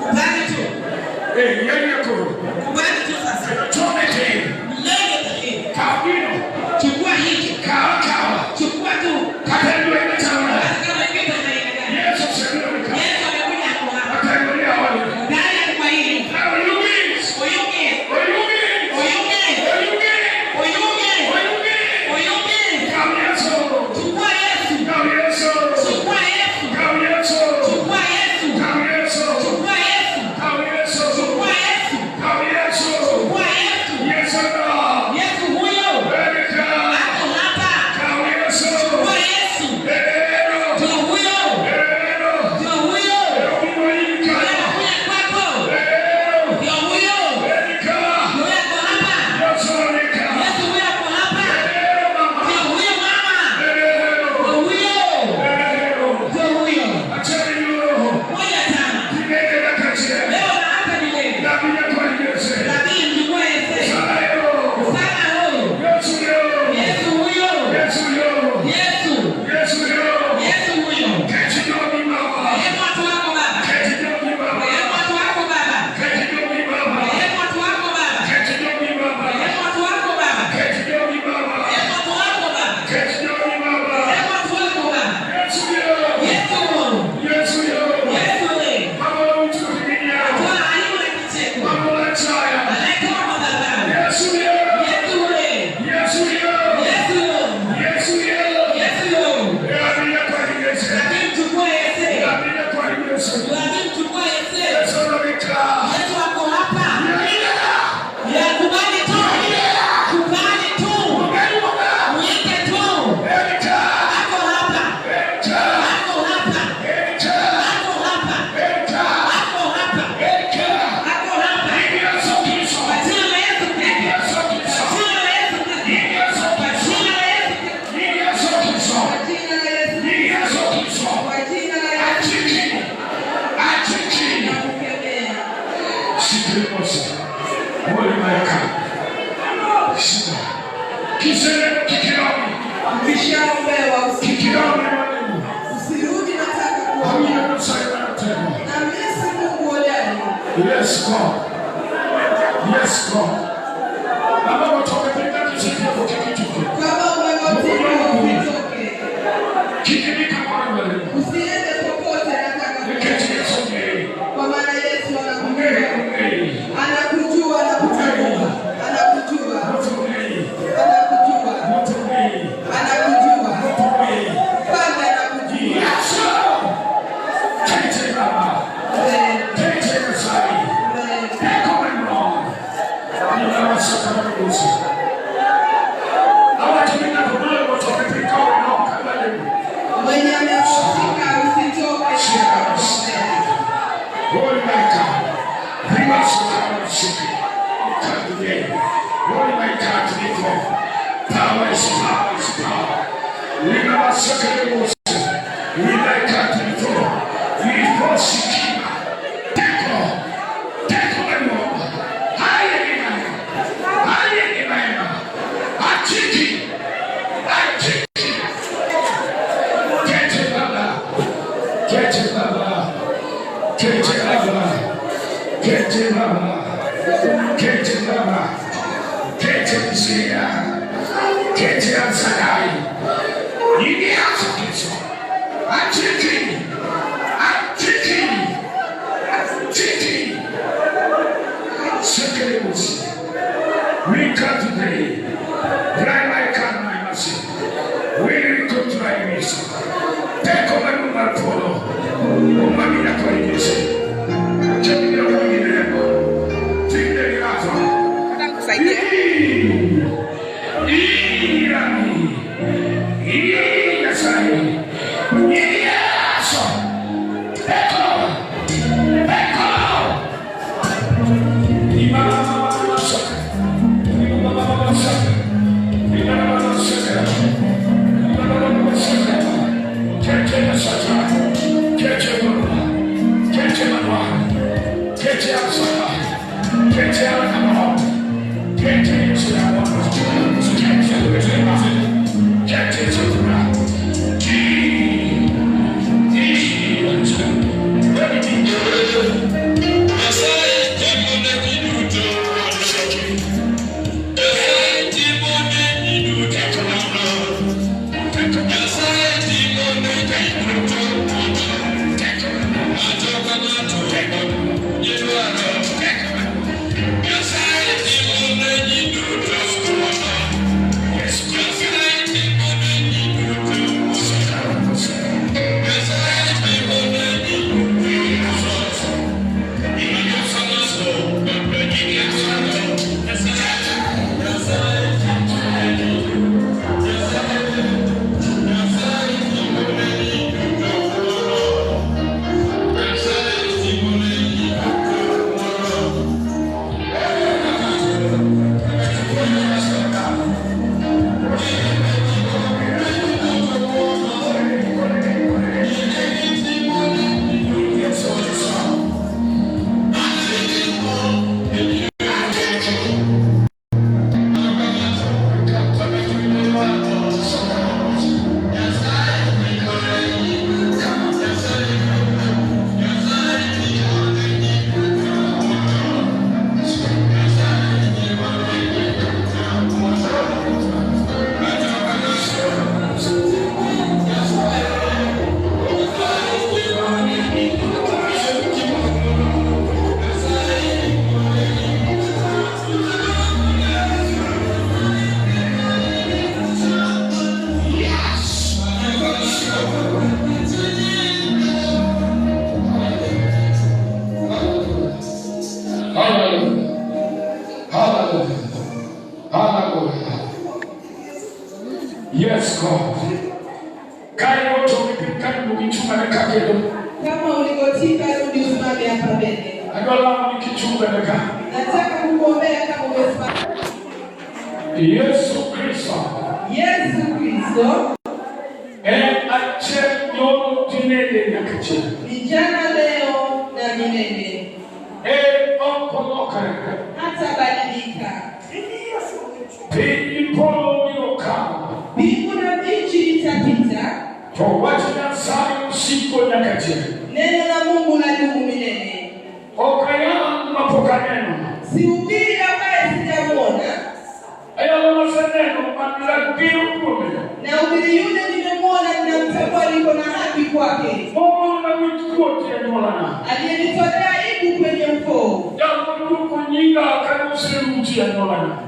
S2: Kubali tu. Kubali tu sasa. Mlenge tahini. Chukua hicho. Chukua tu. Hata kama ingine za aina gani. Yesu amekuja hapo hapa. Ndani ya kwa hii nyumba. Oyuge. Oyuge. Oyuge. Oyuge. Chukua Yesu. Chukua Yesu. Chukua Yesu. Chukua Yesu. Chukua Yesu. Chukua Yesu. Yesu huyo. Ako hapa. Chukua Yesu. Ndio huyo. Ndio huyo. Anakuja kwako. Ndio huyo. Ndio ako hapa. Yesu huyo ako hapa. Ndio huyo mama. Ndio huyo. Ndio huyo. 1 5. Leo na hata milele. Lakini mchukue Yesu. Sana huyo. Yesu huyo. Yesu. Yesu huyo. Rehemu watu wako Baba. Rehemu watu wako Baba. Rehemu watu wako Baba. Rehemu watu wako Baba. Rehemu watu wako Baba. Rehemu watu wako Baba. Yesu. Yesu we. Toa aibu na kicheko. Anayetoa madhabahu. Yesu we. Yesu. Yesu. Lakini mchukue Yesu. Lakini mchukue Yesu. Yesu ako hapa. Ya kubali tu. Kubali tu. Mwite tu. Ako hapa. Ako hapa. Ako hapa. Ako hapa. Ako hapa. Kwa jina la Yesu Kristo. Kwa jina la Yesu Kristo. Kwa jina la Yesu Kristo.
S5: Kwa jina la Yesu. Kwa jina la Yesu. Nakukemea. Ukishaombewa usirudi, nataka kuomba. Na mimi si Mungu hodari.
S1: Yes, God. Yes, God. Baba watoke katika kisiki kikituke.
S5: Kama umegotika usitoke.
S1: Kikimika kwa mwalimu.
S5: Usiende popote, nataka kuomba.
S1: Niketi Yesu ngei.
S5: Kwa maana Yesu
S1: Ngei,
S5: anakujua.
S1: ngei.
S5: Anakujua, anakutambua. Anakujua.
S1: Mtu ngei.
S5: Anakujua.
S1: Mtu ngei.
S5: Anakujua.
S1: Mtu ngei.
S5: Mfalme anakujua.
S1: Yesu. Kete baba.
S5: Amen.
S1: Kete Masai.
S5: Amen.
S1: Eko mwengo. Ninawasaka mgusi. Awatumina kumoyo watoke pika wenoka mwalimu.
S5: Mwenye ameokoka usitoke.
S1: Holy my God. Riba sukama suki. Kadule. Holy my God, niko. Power is power is power. Riba sukama musi. Riba kadiko. Riba sikima. Teko. Teko mwengo. Haye ni mema. Haye ni mema. Achiki. Achiki. Kete baba. Kete baba. Kete baba. Kete baba. Kete baba. Kete mzia. Kete ansadai. Nini haso kiso. Achiki. Achiki. Achiki. Sekeremusi. We come today. Right my can my mercy. We come to my mercy. Take over my polo. Umamina kwa Yesu. Chemina mwingine. Tinde lirazo. Irani. Yasai. Yesu. Eko. Eko. Imama mama saka. Imama mama saka. Imama mama saka. Imama mama saka. Keche masaka. Keche mama. Keche mama. Keche asaka. Keche akama. Keche yesura. Keche yesura. Keche yesura. Ki. Ki. Hallelujah. Hallelujah. Yes, God. Kae wote umepika ukichunga na kakelo.
S2: Kama uligotika, rudi usimame hapa mbele.
S1: Adwa lamo nikichunga na ka.
S2: Nataka kukuombea kama umesimama.
S1: Yesu Kristo.
S2: Yesu Kristo
S1: En achiel nyoro tinende nyaka chieng'.
S2: Ni jana, leo na milele,
S1: En ok olokre.
S2: Hatabadilika.
S1: Piny gi polo biro kalo.
S2: Mbingu na nchi itapita,
S1: To wach Nyasaye osiko nyaka chieng'.
S2: Neno la Mungu ladumu milele.
S1: Ok ayal mapok aneno.
S2: Sihubiri ambaye sijamuona,
S1: Ayalo maseneno man ratiro kuome.
S2: Nahubiri yule nimemwona, ninamtambua, niko na haki kwake,
S1: Mogolona wich kuot e anyuolana.
S2: Aliyenitolea aibu kwenye ukoo,
S1: Jal moduoko nyinga kane oseruchi e anyuolana.